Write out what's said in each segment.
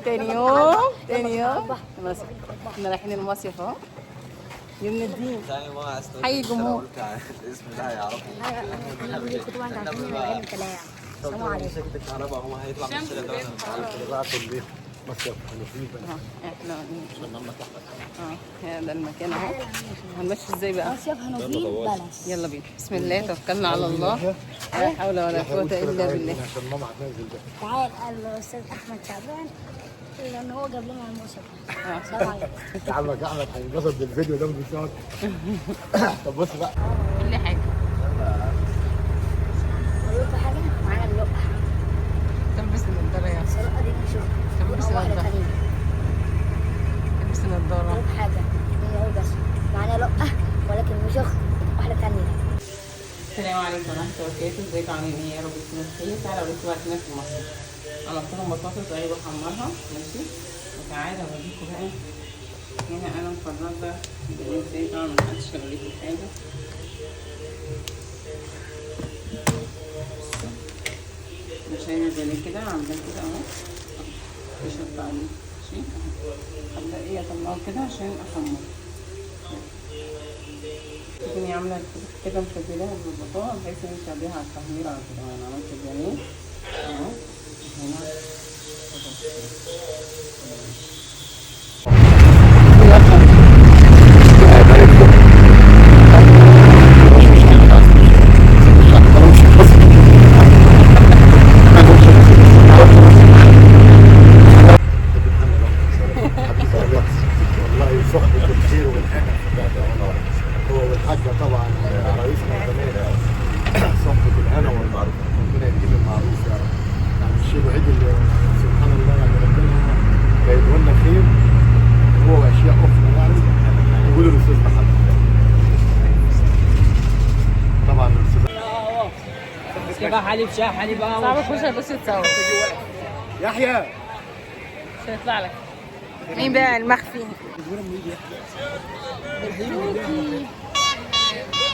تاني يوم، تاني يوم احنا رايحين المصيف اهو. يوم الدين حي الجمهور. الاسم ده هيعرفه. السلام عليكم. شركة الكهرباء هو هيطلع من الشارع ده وانا مش عارف. بقى في مصيف هنوفيل احنا هذا المكان اهو. هنمشي ازاي بقى؟ مصيف هنوفيل بالاس. يلا بينا، بسم الله توكلنا على الله، لا حول ولا قوة الا بالله. عشان ماما هتنزل ده. تعال قال الاستاذ احمد شعبان لان هو جاب لنا المصيف. السلام عليكم. يا عمك احمد هينبسط بالفيديو ده بالظبط. طب بص بقى كل حاجة. اقول لكم حاجة، معانا اللقحه. تلبس النضارة يا السرقة دي نشوف. تلبس النضارة. تلبس النضارة. اقول حاجة هي بس معانا لقه ولكن مش اخت، واحدة ثانية. السلام عليكم ورحمة الله وبركاته، ازيكم عاملين ايه؟ يا رب تكونوا بخير. تعالوا اوريكم بقى هنا في مصر. عملت لهم بطاطس اهي بحمرها ماشي، وتعالى اوريكم بقى هنا انا مفرزه ازاي. طبعا محدش هيوريكم حاجة. مش هعمل زي كده، عامله كده اهو، بشط عليه ماشي اهو. هبدا ايه اطلعه كده عشان احمره. تكوني عامله كده متبلاها بالبطاطا بحيث ان انت تعمليها على التحمير على طول. انا عملت البانيه اهو هنا. والله صحبة الخير والهنا هو والحاجة طبعا رئيسنا زمان، صحبة الهنا والمعروف، ربنا يديم المعروف يا رب. يعني الشيء الوحيد اللي سبحان الله يعني ربنا جايبه لنا خير هو واشياء اخرى، يعني وجود الاستاذ محمد طبعا. الاستاذ حليب شاي حليب قهوة. صعب تخش بس تصور يحيى مش هيطلع لك. مين بقى المخفي؟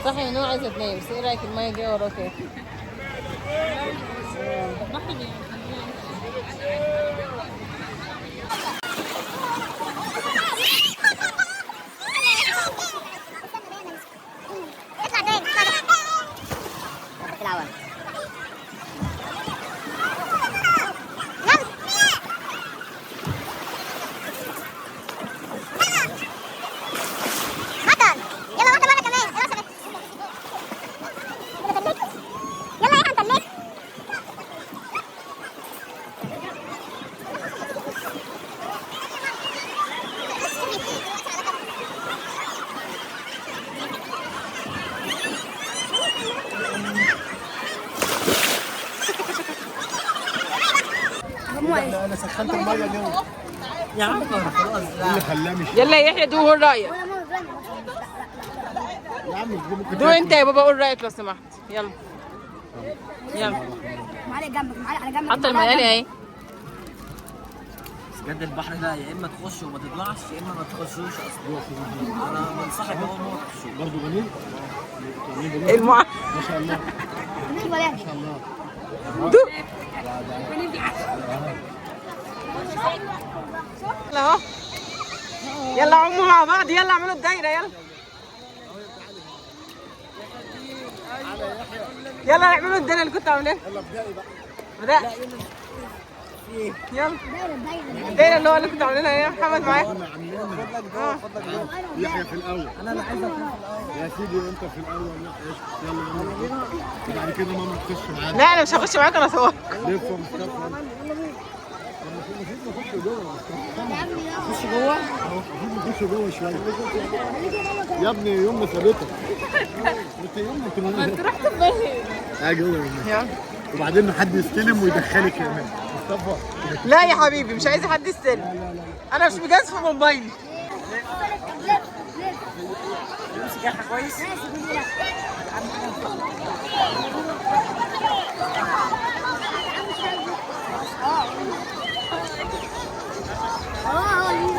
صح يا نور، عايزه تنام، بس ايه رايك المية جاية وراك ايه؟ انا سخنت المية اليوم يا عم خلاص. اللي خلاه مش يلا يا يحيى دو قول رايك. يا عم ممكن دو انت يا بابا قول رايك لو سمحت. يلا يلا معلقه جنبك، معلقه على جنبك. حط المقالي اهي. بجد البحر ده يا اما تخش وما تطلعش يا اما ما تخشوش اصلا. انا بنصحك اول ما تخشوش. برضه جميل ما شاء الله ما شاء الله. دو يلا اهو، يلا عموا مع بعض، يلا اعملوا الدايرة، يلا يلا اعملوا الدايرة اللي كنت عاملاها. يلا ابدأي بقى. بدأ يلا الدايرة اللي هو اللي كنت عاملينها يا محمد معاك. يحيى في الاول. انا اللي عايز اكون في الاول يا سيدي، وانت في الاول. يلا يلا بعد كده ماما تخش معانا. لا انا مش هخش معاك، انا صورت. لف يا مصطفى. المفروض نخش جوه يا مصطفى. خش جوه. المفروض نخش جوه شوية يا ابني. يوم ما ثابتة انت يوم ما انت رحت فين؟ اه جوه يا وبعدين حد يستلم ويدخلك يا مان مصطفى. لا يا حبيبي مش عايزه حد يستلم، انا مش مجازفة موبايلي. امسك يا كويس.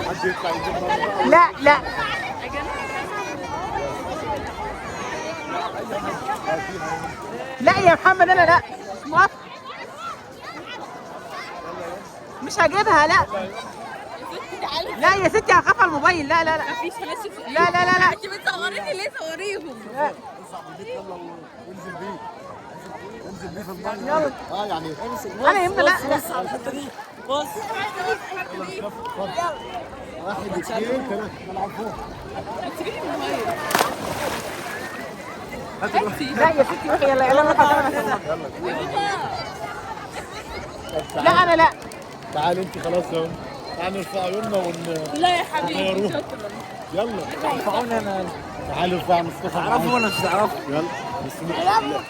حد يطلع يجيب. لا لا لا يا محمد، انا لا مش موافقة. مش هجيبها. لا لا يا ستي هخاف على الموبايل. لا لا لا مفيش فلاش. لا لا لا لا. انت بتصوريني ليه؟ صوريهم. انزل بيه، انزل بيه في المية. يلا يعني انا يمكن. لا لا بص على الحتة دي، بص. 1 2 3 نلعب فوق. لا يا ستي روحي. يلا يلا نروح قدام. لا انا لا. تعالي انت خلاص اهو. تعالي نرفع عيوننا لا يا حبيبي شكرا. يلا ارفعوني انا. تعالي ارفع مصطفى. تعرفوا ولا مش تعرفوا؟ يلا بسم الله.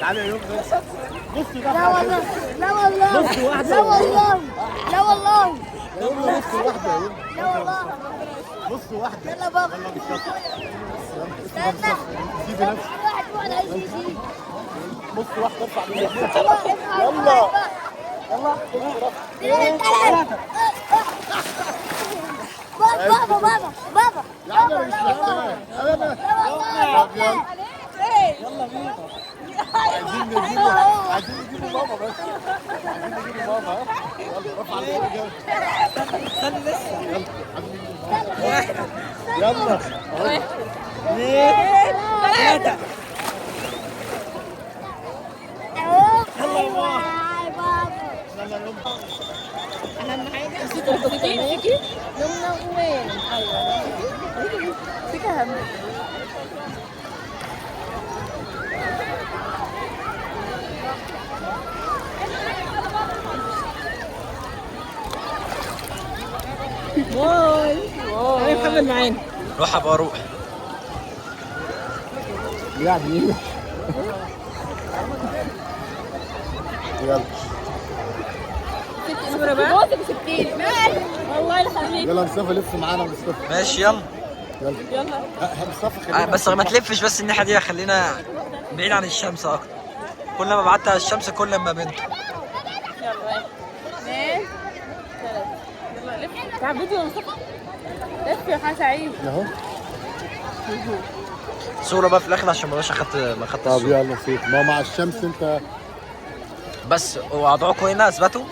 تعالي يا يوم. بص لا والله، لا والله، لا والله، لا والله، يا يوم، نص واحدة يا يوم. لا والله. نص واحدة. يلا بابا. يلا مصطفى. استنى. سيبي نفسك. واحد واحد عايز يجي. نص واحدة ارفع بيها. يلا يلا. بابا بابا بابا. يا عم انا مش محتاج. انا لا والله. يلا بينا. عايزين نجيبه، عايزين نجيبه بابا بس. عايزين نجيبه بابا. يلا رفع الفوق. استنى لسه. يلا عايزين نجيبه بابا. يلا 1 2 3. يلا يا بابا. اهم حاجة امسكي يمنى وايمان. ايوه امسكي اهم. باي باي محمد معانا. روح ابقى اروح. يعني ايه؟ يلا صورة بقى. بوسك وسبتيني والله الحميد. يلا مصطفى لف معانا مصطفى. ماشي يلا. يلا يلا مصطفى خلينا بس ما تلفش بس الناحية دي، خلينا بعيد عن الشمس اكتر. كل ما بعدت على الشمس كل ما بنت. يلا 2 3. يلا لف. تعال فيديو يا مصطفى. لف يا حاج سعيد. اهو. صوره بقى في الاخر عشان ما بقاش اخدت ما خدت طب الصورة. يلا سيف، ما مع الشمس انت بس وضعكم هنا اثبتوا.